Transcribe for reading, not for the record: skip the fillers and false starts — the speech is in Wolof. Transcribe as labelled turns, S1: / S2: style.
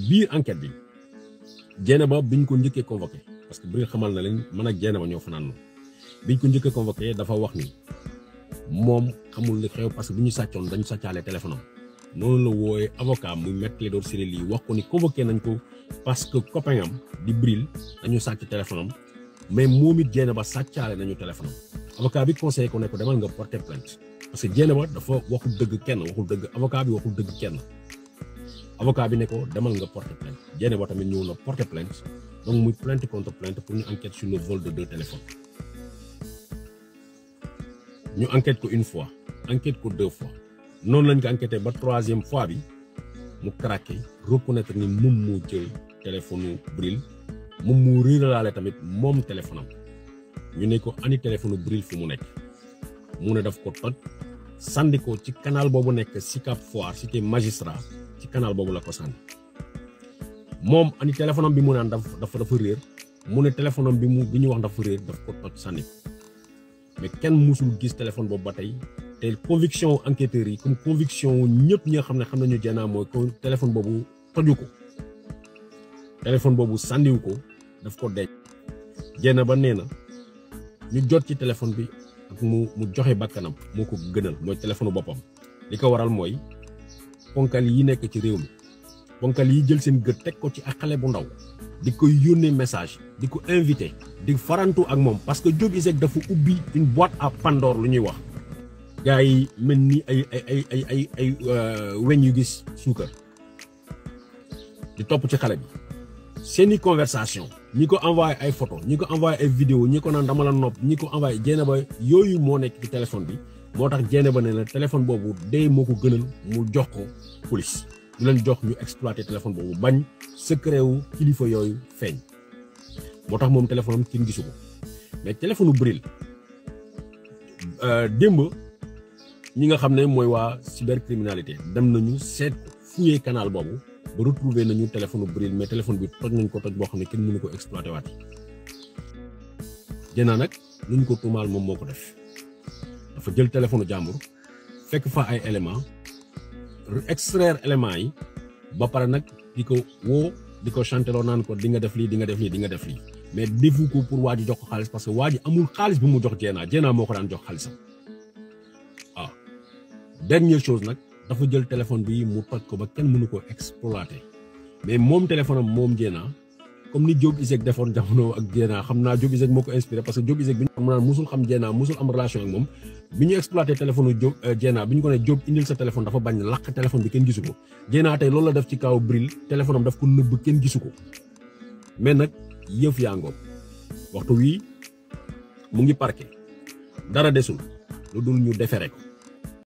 S1: biir enquête bi Dieynaba biñ ko njëkkee convoqué parce que Bril xamal na leen man ak Dieynaba ñoo fanaan noonu biñ ko njëkkee convoqué dafa wax ni moom xamul li xew parce que bu ñu sàccoon dañu sàccaale téléphone am noonu la wooyee avocat muy Maître Clédor Ciré Ly wax ko ni convoqué nañ ko parce que copain am di Bril dañu sàcc téléphone am mais moom it Dieynaba sàccaale nañu téléphone am avocat bi conseillé ko ne ko demal nga porter plainte parce que Dieynaba dafa waxul dëgg kenn waxul dëgg avocat bi waxul dëgg kenn avocat bi ne ko demal nga porter plainte Dieynaba tamit ñëw na porter plainte donc muy plainte contre plainte pour ñu enquête sur le vol de 2 téléphones ñu enquête ko une fois enquête ko 2 fois noonu lañ ko enquêté ba 3e fois bi mu craqué reconnaître ni moom moo jël téléphone Bril moom moo réeralaale tamit moom téléphone am ñu ne ko ani téléphone Bril fu mu nekk mu ne daf ko toj sànni ko ci canal boobu nekk Sicap Foire cité magistrat ci canal boobu la ko sànni moom ani téléphone am bi mu naan dafa réer mu ne téléphone am bi ñu wax dafa réer daf ko toj sànni ko mais kenn musul gis téléphone boobu ba tey te conviction enquêteurs yi comme conviction ñëpp ñi nga xam ne xam nañu Dieyna mooy ko téléphone boobu toju ko téléphone boobu sànniwu ko daf ko denc Dieynaba nee na ñu jot ci téléphone bi ak mu joxe bakkanam moo ko gënal mooy téléphone boppam li ko waral mooy ponkal yi nekk ci réew mi ponkal yi jël seen gët teg ko ci ak xale bu ndaw di ko yónnee message di ko invité di farantu ak moom parce que Diop ISEG dafa ubbi une boîte à Pandore lu ñuy wax gars yi mel ni ay weñ yu gis suukar di topp ci xale bi seeni conversation ñi ko envoyé ay photo ñi ko envoyé ay vidéo ñi ko naan dama la nopp ñi ko envoyé Dieynaba yooyu moo nekk ci téléphone bi moo tax Dieynaba ne na téléphone boobu dee moo ko gënal mu jox ko police du leen jox ñu exploité téléphone boobu bañ secret wu kilifa yooyu feeñ moo tax moom téléphone am kenn gisu ko mais téléphone Bril démb ñi nga xam ne mooy waa cybercriminalité dem nañu seet fouiller canal boobu ba retrouver nañu téléphone Bril mais téléphone bi toj nañ ko toj boo xam ne kenn mënu ko exploité waat Dieyna nag lu ñu ko tuumaal moom moo ko def dafa jël téléphone jàmbur fekk fa ay éléments extraire éléments yi ba pare nag di ko woo di ko chanteloo naan ko di nga def lii di nga def lii di nga def lii mais defu ko pour waa ji jox ko xaalis parce que waa ji amul xaalis bu mu jox Dieyna moo ko daan jox xaalisam waaw. Dernière chose nag dafa jël téléphone bi mu toj ko ba kenn mënu ko exploiter mais moom téléphone am moom Dieyna comme ni Diop ISEG defoon jamono ak Dieyna xam naa Diop ISEG moo ko inspiré parce que Diop ISEG bi ñu xam naan musul xam Dieyna musul am relation ak moom bi ñu exploité téléphone Diop Dieyna bi ñu ko ne Diop indil sa téléphone dafa bañ làq téléphone bi kenn gisu ko Dieyna tey loolu la def ci kaw Bril téléphone am daf ko nëbb kenn gisu ko mais nag yëf yaa ngoog waxtu wii mu ngi parquet dara desul lu dul ñu defere ko